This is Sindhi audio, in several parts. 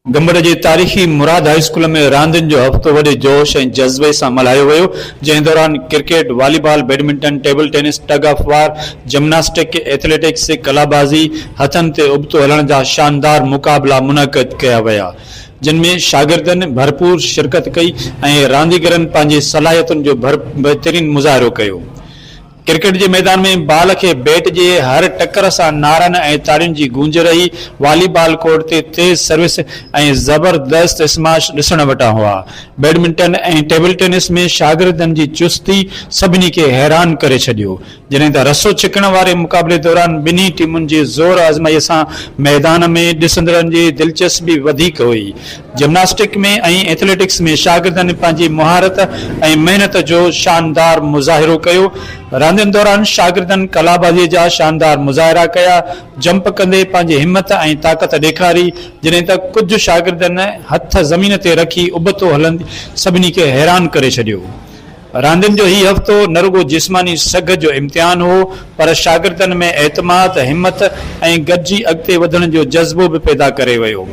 گمبٽ جي تاريخي مراد هاء اسڪول ۾ راندين جو هفتو وڏي جوش ۽ جذبي سان ملهايو ويو، جنهن دوران cricket, volleyball, badminton, table tennis, tug of war, gymnastic, athletics, ڪلابازي، هٿن تي ابتو هلڻ جا شاندار مقابلا منعقد ڪيا ويا، جن ۾ شاگردن ڀرپور شرڪت ڪئي ۽ رانديگرن پنهنجي صلاحيتن جو بهترين مظاهرو ڪيو. ڪرڪيٽ جي ميدان ۾ بال کي بيٽ جي هر ٽڪر سان نعرن ۽ تاڙين جي گونج رهي، والي بال ڪورٽ تي تيز سروس ۽ زبردست اسماش ڏسڻ وٽان هئا. بيڊمنٽن ۽ ٽيبل ٽينس ۾ شاگردن جي چستي سڀني کي حيران ڪري ڇڏيو، جڏهن ته رسو ڇڪڻ واري مقابلي دوران ٻنهي ٽيمن جي زور آزمائي سان ميدان ۾ ڏسندڙن جي دلچسپي وڌيڪ هئي. جمناسٽڪ ۾ ۽ ايٿليٽڪس ۾ شاگردن پنهنجي مهارت ۽ محنت جو شاندار مظاهرو ڪيو. راندين دوران شاگردن ڪلابازي جا شاندار مظاهرا ڪيا، جمپ ڪندي پنهنجي همت ۽ طاقت ڏيکاري، جڏهن ته ڪجهه شاگردن هٿ زمين تي رکي ابتو هلندي سڀني کي حيران ڪري ڇڏيو. راندين جو هي هفتو نه رڳو جسماني سگهه جو امتحان هو، پر شاگردن ۾ اعتماد، همت ۽ گڏجي اڳتي وڌڻ جو جذبو به پيدا ڪري ويو.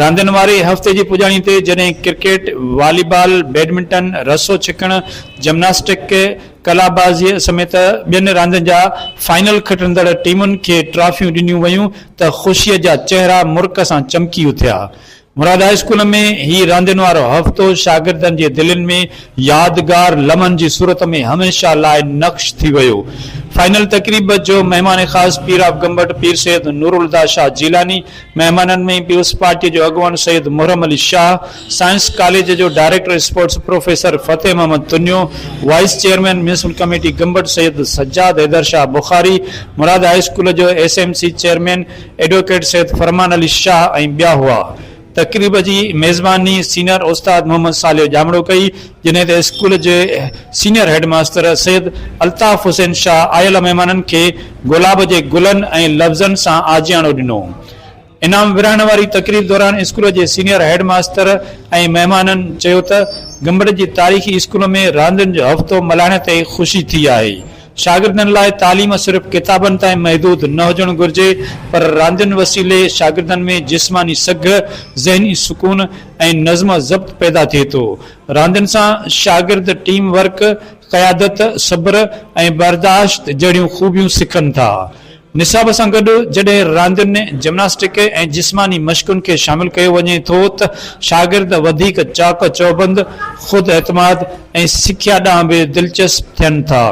راندين واري هفتي جي پڄاڻي تي جڏهن ڪرڪيٽ، والي بال، بيڊمنٽن، رسو ڇڪڻ، جمناسٽڪ، ڪلابازيء سميت ٻين راندين جا فائنل کٽندڙ ٽيمن کي ٽرافيون ڏنيون ويون ته خوشيء جا چهرا مرڪ سان چمڪي اٿيا. مراد هاء اسڪول ۾ هي راندين وارو هفتو شاگردن جي دلين ۾ يادگار لمحن جي صورت ۾ هميشه لاء نقش ٿي ويو. فائنل تقريب جو مهمان خاص پير آف گمبٽ پير سيد نورالهديٰ شاهه جيلاني، مهمانن ۾ پيپلز پارٽي جو اڳواڻ سيد محرم علي شاهه، سائنس ڪاليج جو director sports professor Fateh Muhammad Tunio, vice chairman municipal committee Gambat Syed Sajjad Haider Shah Bukhari, Murad high school جو S M C chairman advocate Syed Farman Ali Shah ۽ ٻيا هئا. تقريب جي ميزباني سينئر استاد محمد صالح ڄامڙو ڪئي، جڏهن ته اسڪول جي senior head master Syed Altaf Hussain Shah آيل مهمانن کي گلاب جي گلن ۽ لفظن سان آجياڻو ڏنو. انعام ورهائڻ واري تقريب دوران اسڪول جي سينئر هيڊ ماستر ۽ مهمانن چيو ته گمبٽ جي تاريخي اسڪول ۾ راندين جو هفتو ملهائڻ تي خوشي ٿي آهي. شاگردن لاء تعليم صرف ڪتابن تائين محدود نه هجڻ گهرجي پر راندين وسيلي شاگردن ۾ جسماني سگهه، ذهني سڪون ۽ نظم و ضبط پيدا ٿئي ٿو. راندين سان شاگرد ٽيم ورڪ، قيادت، صبر ۽ برداشت جهڙيون خوبيون سکن ٿا. نصاب سان گڏ جڏهن راندين، جمناسٽڪ ۽ جسماني مشقن کي شامل ڪيو وڃي ٿو ته شاگرد وڌيڪ چاق چوبند، خود اعتماد ۽ سکيا ڏانهن به دلچسپ ٿين ٿا.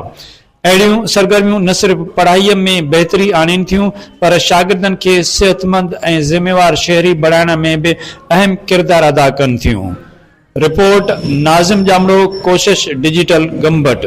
اهڙيون سرگرميون نه صرف پڙهائيء ۾ بهتري آڻين ٿيون پر شاگردن کي صحتمند ۽ ذميوار شهري بڻائڻ ۾ به اهم ڪردار ادا ڪن ٿيون. رپورٽ، ناظم ڄامڙو، ڪوشش ڊجيٽل، گمبٽ.